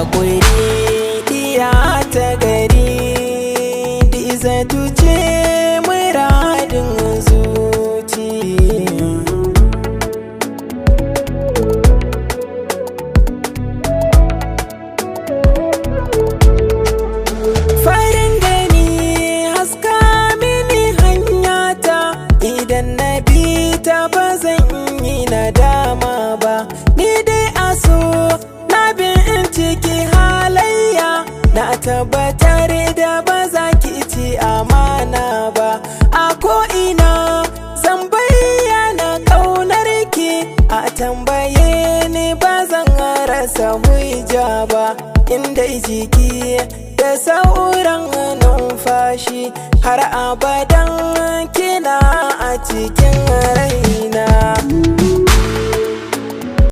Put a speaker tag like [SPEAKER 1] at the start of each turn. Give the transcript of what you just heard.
[SPEAKER 1] Haƙuri diya ta gari, Dizatu ce muradin zuci. Farin gani haska mini hanyata, idan na bi ta ba zan yi nadama ba. Ni dai a so na binciki halayya, na tabbatar da ba za ki ci amana ba. A ko'ina zan bayyana ƙaunar ki, a tambaye ni ba zan rasa hujja ba. Inda jiki da sauran numfashi, har abadan kina a cikin